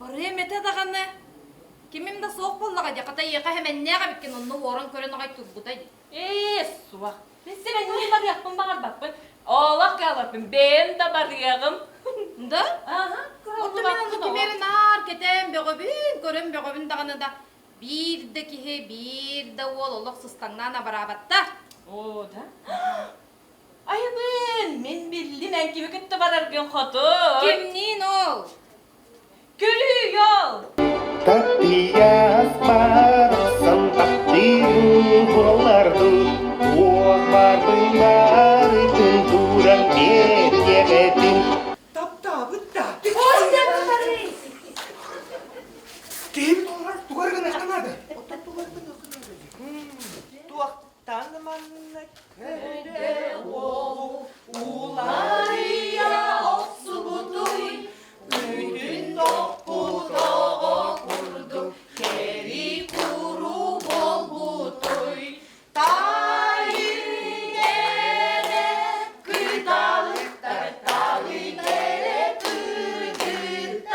Барыам этэ даҕаны. Кимим да суох буоллаҕа дии, хата эйиэхэ сэмэннээх эбиккин, онно уоран көрөн аҕай турбута дии. Ээ, суох. Мин сэмэнниин барыахпын баҕарбаппын. Олох кыалларбын, бэйэм да барыаҕым. Да? Аха, Оттон мин онно кыһаллыбаппын кими олох. эрэ наар кэтээн бөҕөбүн, көрөн бөҕөбүн даҕаны да, биир да киһи, биир да уол олох сыстаҥнаан абыраабаттар. Оо, да? Айыбын, мин биллим эн кими кытта бараргын хотун. Кимниин ол? Күлүү ол! Татыйаас барахсан таптыырын кураллардын, уох баарбын барытын тууран биэриэҕэтин. Таптаабыт да. Ой, да барый! Киһим тугар гыныахха наада. Оттон тугар гыныахха наада. Туохтан манна көрдө уолу уларыйа охсубутуй Үүтүн тохпут оҕо курдук кэри-куру буолбутуй Таайын эрэ кыталыктар талый кэрэ кыргыттар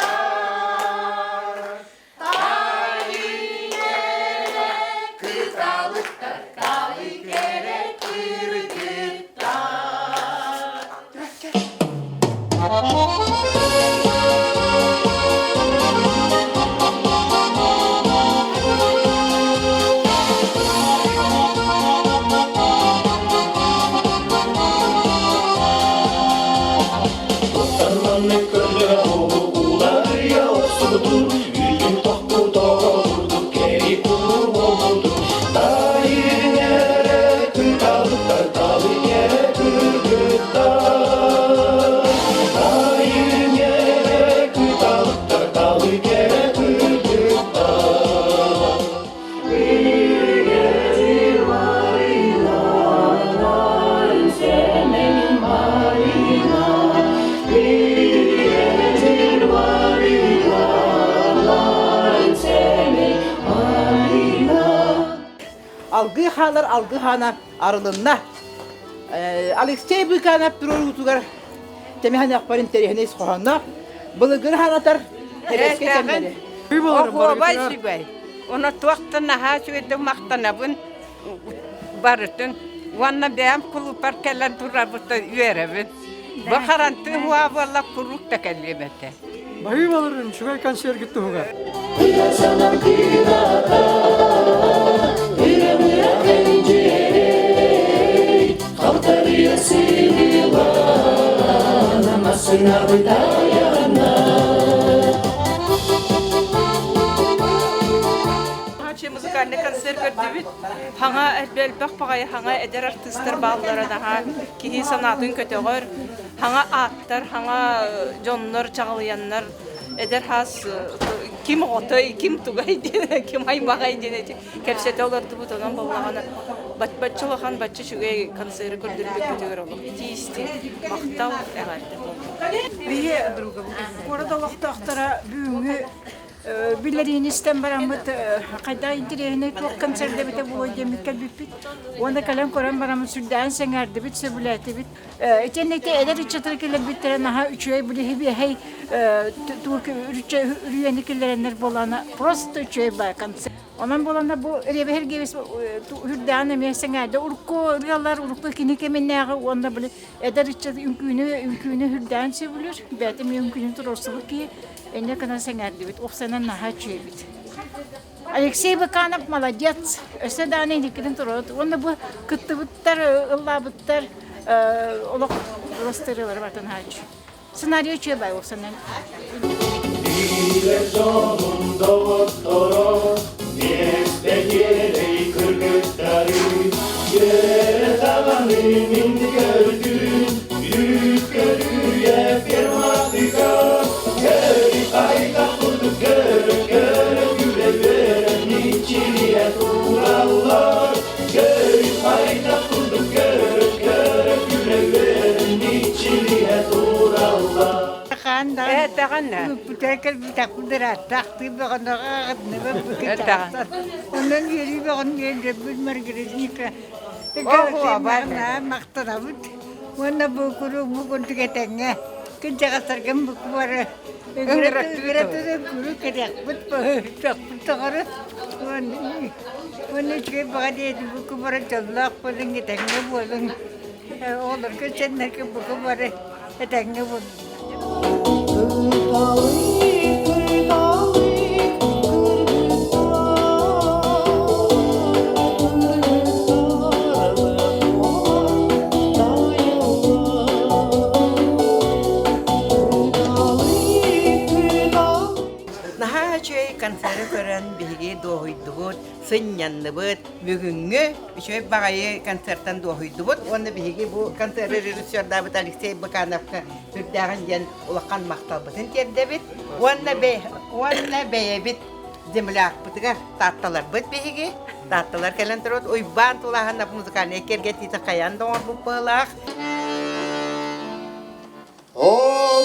Таайын эрэ кыталыктар талый кэрэ кыргыттар Маннык көрдөһө уларыйа охсубутун, үүтүн тохпут оҕо курдук кэри-куру буолбутун, Тайын эрэ кыталыктар талы эрэ кыргыттар. Тайын эрэ кыталыктар талы эрэ кыргыттар. Алгыы хаалар алгы хаана арылынна. Алексей Быканов туруоруутугар тэмэһэн интэриэһинэй ис хоһоонноох былыргыны санатар кэрэскэ кэмнэри. Оһуобай үчүгэй. Ону туохтан наһаа үчүгэйдик махтанабын барытын. Уонна бэйэм кулууппар кэлэн турарбыттан үөрэбин. Бу харантыын уһаа буолла куруук да кэлиэм этэ. Баһыы балырын үчүгэй концерт туһугар. Музыкальный концерт көрдүбүт. Хаҥа элбэх баҕайы хаҥа эдэр артыыстар бааллара наһаа киһи санаатын көтөҕөр. Хаҥа ааттар, хаҥа дьоннор чаҕылыйаннар эдэр хаас ким оҕотой, ким тугай диэн, ким аймаҕай диэн эти кэпсэтэ олордубут. Онон буоллаҕына бачча улахан, бачча үчүгэй концеры көрдөрбүппүтүгэр олох итии-истиҥ махтал, эҕэрдэ буолла. Биһи куорат олохтоохторо бүгүҥҥү биллэриини истэн бараммыт хайдах интэриэһинэй туох концерт эбитэ буолуой диэммит кэлбиппит. Уонна кэлэн көрөн бараммыт сүрдээҕин сэҥээрдибит, сөбүлээтибит. Итиэннэ ити эдэр ыччаттар кэлэрбиттэрэ наһаа үчүгэй билиһи үрүйэни киллэрэннэр буолана просто үчүгэй баа концерт. Онон буолана бу Ребэһиргиэбис үрдээн эмиэ сэҥээрдэ урукку ырыалар урукку кини кэминээҕи уонна били эдэр ыччат үҥкүүнү үҥкүүнү үрдээн сөбүлүүр бэйэтэ эмиэ үҥкүүнү туруорсубут киһи инньэ гынан сэҥээрдибит уопсайынан наһаа үчүгэйбит Алексей Быканов молодец өссө даҕаны инникитин туруорут уонна бу кыттыбыттар ыллаабыттар олох ростырыылары бартан хааччы сценарий үчүгэй бай уопсайынан Билэр дьонум доҕотторо, миэстэтиэрэй кыргыттары, үөрэ даҕаны мин көрдүм, үүт көрүө ферматыга, көрү хайдах курдук көрө көрө күлэ үөрэ мичилийэ тураллар, көрү хайдах курдук көрө көрө күлэ үөрэ мичилийэ тураллар. Этэҕинэ. Кэлбитэхпин бөҕөнө Онон үөрүү бөҕөнү үөрдэрбит Маргаритника. Махтанабыт. Уонна бу куруук бу курдук этэҥҥэ. Кырдьаҕастаргын бары ыҥыра күрү кэтэхпит баһыйдахпыт тоҕору уонна үчүгэй баҕа диэтим буку бары дьоллоох буолуҥ этэҥҥэ буолуҥ оҕолорго сиэннэргэ буку бары этэҥҥэ буолуҥ. Наһаа үчүгэй концеры көрөн биһиги дуоһуйдубут, сынньанныбыт. Бүгүҥҥү үчүгэй баҕайы концертан дуоһуйдубут уонна биһиги бу концерты режиссердаабыт Алексей Быкановка сүрдээҕин диэн улахан махталбытын тиэрдэбит уонна уонна бэйэбит землякпытыгар таатталарбыт биһиги таатталар кэлэн турабыт Уйбаан Тулааһынап музыкальнай киэргэтиитин хайаан да оҥорбут быһыылаах. О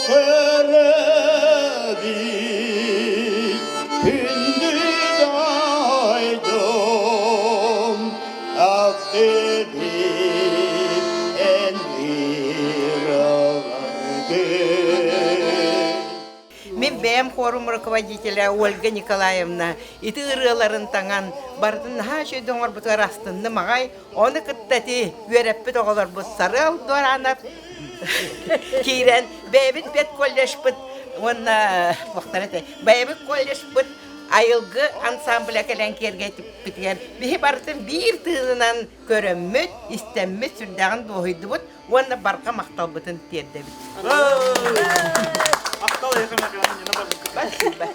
кэрэби күндү дойдум, Ахтыбит эн Мин бэйэм хорум руководителя Ольга Николаевна ити ырыаларын таҥан барытын наһаа үчүгэй оҥорбутугар астынным аҕай. Ону кытта ити үөрэппит оҕолорбут Сарыал Дуораанап киирэн бэйэбит педколледжпыт уонна туохтара этэй бэйэбит колледжпыт айылгы ансамбля кэлэн киэргэтиппитигэр биһи барытын биир тыынынан көрөммүт, истэммит, сүрдээҕин дуоһуйдубут уонна барҕа махталбытын тиэрдэбит. Спасибо.